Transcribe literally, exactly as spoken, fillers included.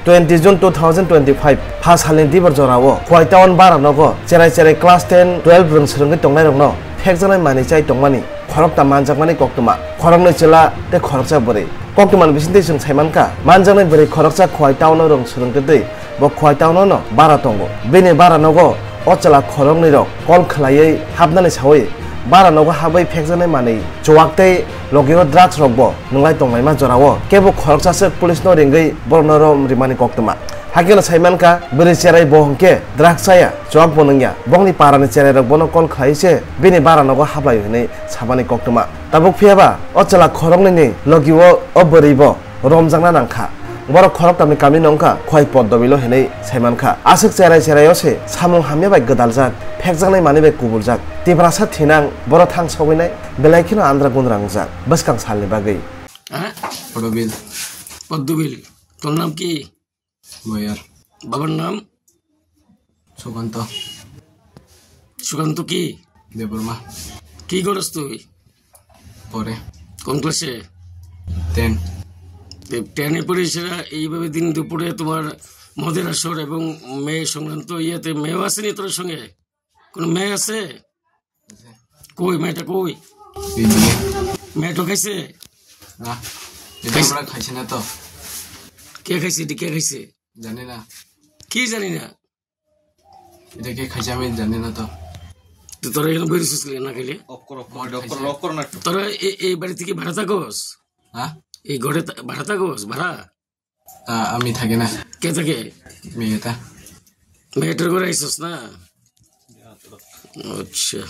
Twenty June two thousand twenty-five pha salni dibor jorao Khowai town bara nogo cherai cherai class ten, twelve rwng swrwngwi tongnairokno phekjaknai manwi chai tongmani khorokta manjakmani koktwma khoroknwi chwla tei khoroksa bwrwi. Koktwmani bisingtwi chwng saimankha, manjaknai bwrwi khoroksa Khowai town-o rwng swrwngtwi twi bo Khowai town-o no bara tongo. Bini bara nogo o chwla khoroknwi rok kol khwlaiwi hapnani sawi bara nogo habwi phekjaknai manwi chuwak tei logi-o drugs rokbo nwnglai tonglaima jorao kebo khoroksa swk police no ringwi borokno rom rimani koktwma. Hakhe no saimankha, bwrwi cherai bo hwnkhe drugs chaya, chuwak bo nwngya. Bongni parani cherai rok bono kol khwlaiwi se bini bara nogo haplai hwnwi samani koktwma. Tabuk phiyaba o chwla khoroknwini logi-o o bwrwi bo romjakna nangkha. Borok khoroktamni kami no wngkha Khowai Poddobilo hinwi saimankha. Aswk cherai cherai-o se samung hamya bai gwdaljak, phekjaknai manwi bai kubuljak. Tiprasa thinang boro thang sogwinai, belai kheno andra gundra wngjak bwskang salni bagwi. হ্যাঁ? পদবিল। পদ্মবিল। তোর নাম কি? বয়ার। বাবার নাম? সুকান্ত। সুকান্ত কি? দেববর্মা। কি করস তুই? পরে। কোন ক্লাসে? টেন। তে টেনে পড়ে এসে এইভাবে দিন দুপুরে তোমার মদের আসর এবং মেয়ে সংক্রান্ত ইয়েতে মেয়েও আসেনি তোর সঙ্গে? কোনো মেয়ে আছে? কই মেয়েটা কই? এই দিকে। মেয়েটা খাইছে? না। এটা খাইছে? আমরা খাইছি না তো। কে খাইছে? এটি কে খাইছে? জানি না। কি জানি না? এটা কে খাইছে আমি জানি না তো। তো তোরা এখানে বেরিয়েছিস কেন না খেলে? অফ করো, অফ করো, অফ করো, অফ করো না একটু। তোরা এ-, এই বাড়ি থেকে ভাড়া থাকোস? হ্যাঁ? এই ঘরে থা-, ভাড়া থাকোস? ভাড়া? তা আমি থাকি না। কে থাকে? মেয়েটা। মেয়েটার ঘরে আইসস না? আচ্ছা।